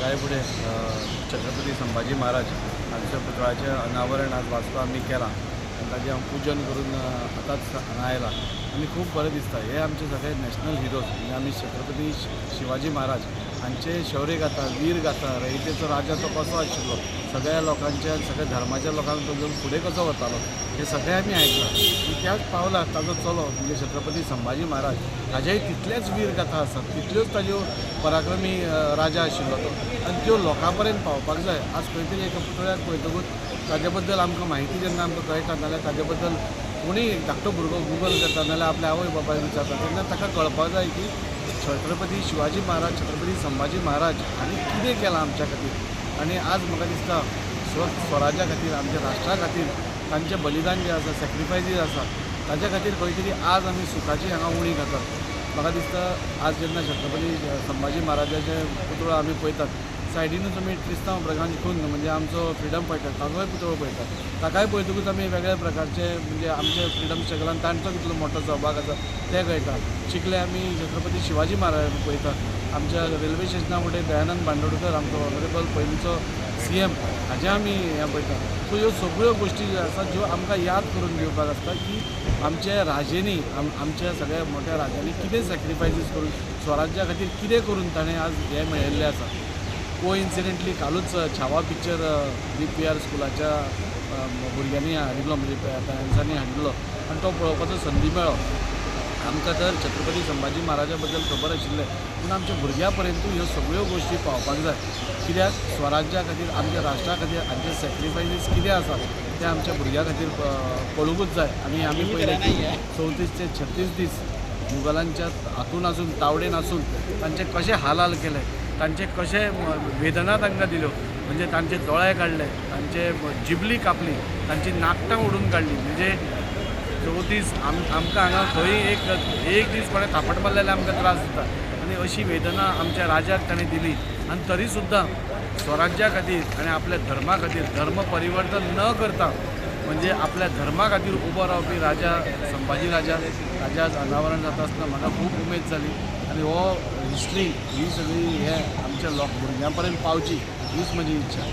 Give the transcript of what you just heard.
सकाळी फुडें छत्रपती संभाजी महाराज हांच्या पुतळ्याचें अनावरण आज वास्को आमी केलां आनी ताजें हांव पुजन करून आतांच हांगा आयलां आनी खूब बरें दिसता. हे आमचे सगळे नॅशनल हिरोज म्हणजे आमी छत्रपती शिवाजी महाराज हांचे शौर्य गाथा, वीर गाथा, रयतेचो राजा तो कसो आशिल्लो, सगळ्या लोकांच्या सगळ्या धर्माच्या लोकांक तो घेवन फुडें कसो वतालो हें सगळें आमी आयकलां. आनी त्याच पावलार ताजो चलो म्हणजे छत्रपती संभाजी महाराज ताजेय तितलेच वीर गाथा आसात, तितल्योच ताज्यो पराक्रमी राजा आशिल्लो तो, आनी त्यो लोकां पर्यंत पावपाक जाय. आज खंय तरी एका पुतळ्याक पळयतकूच ताजे बद्दल आमकां म्हायती जेन्ना आमकां कळटा, नाल्यार ताजे बद्दल कोणीय धाकटो भुरगो गुगल करता नाल्यार आपल्या आवय बापायक विचारता तेन्ना ताका कळपाक जाय की छत्रपती शिवाजी महाराज, छत्रपती संभाजी महाराज हांणी कितें केलां आमच्या खातीर. आनी आज म्हाका दिसता स्वराज्या खातीर, आमच्या राष्ट्रा खातीर तांचें बलिदान जें आसा, सॅक्रिफायसीस आसा, ताच्या खातीर खंय तरी आज आमी सुखाची हांगा उणी खातात. म्हाका दिसता आज जेन्ना छत्रपती संभाजी महाराजाचें पुतळो आमी पळयतात, सायडीनूच आमी ट्रिस्तांव ब्रगांज कुन्न म्हणजे आमचो फ्रिडम फायटर ताजोय पुतळो पळयतात. ताकाय पळयतकूच आमी वेगळ्या प्रकारचे म्हणजे आमचे फ्रिडम स्ट्रगलान तांचो कितलो मोठो सहभाग आसा तें कळटा. चिखले आमी छत्रपती शिवाजी महाराज पळयतात. आमच्या रेल्वे स्टेशना फुडें दयानंद बांदोडकर आमचो ऑनरेबल पयलींचो CM हाजें आमी हें पळयतात. सो ह्यो सगळ्यो गोश्टी ज्यो आसात ज्यो आमकां याद करून दिवपाक आसता की आमच्या राजेंनी, आमच्या सगळ्या मोठ्या राजांनी कितें सॅक्रिफायसीस करून स्वराज्या खातीर कितें करून ताणें आज हें मेळयल्लें आसा. कोइन्सिडेंटली कालूच छावा पिक्चर DPR स्कुलाच्या भुरग्यांनी हाडिल्लो, म्हणजे पेरंट्सांनी हाडिल्लो आनी तो पळोवपाचो संदी मेळ्ळो. आमकां तर छत्रपती संभाजी महाराजा बद्दल खबर आशिल्लें, पूण आमच्या भुरग्यां पर्यंतूय ह्यो सगळ्यो गोश्टी पावपाक जाय. कित्याक स्वराज्या खातीर, आमच्या राष्ट्रा खातीर हांचे सॅक्रिफायसीस कितें आसा ते आमच्या भुरग्यां खातीर पळोवंकूच जाय. आनी आमी पळयलें की 34 ते 36 दीस मुगलांच्या हातून आसून, तावडेन आसून तांचे कशे हाल केले, तांचे कशे वेदना तांकां दिल्यो, म्हणजे तांचे दोळे काडले, तांचे जिबली कापली, तांची नाकटां ओडून काडली. म्हणजे 34 आमकां हांगा खंय एक दीस कोणें थापट मारलें जाल्यार आमकां त्रास जाता. आनी अशी वेदना आमच्या राजाक ताणें दिली आनी तरी सुद्दां स्वराज्या खातीर आनी आपल्या धर्मा खातीर धर्म परिवर्तन न करता म्हणजे आपल्या धर्मा खातीर उबो रावपी राजा संभाजी राजा ताज्या आज अनावरण जाता आसतना म्हाका खूब उमेद जाली. आनी हो हिस्ट्री ही सगळी हे आमच्या लोक भुरग्यां पर्यंत पावची हीच म्हजी इच्छा.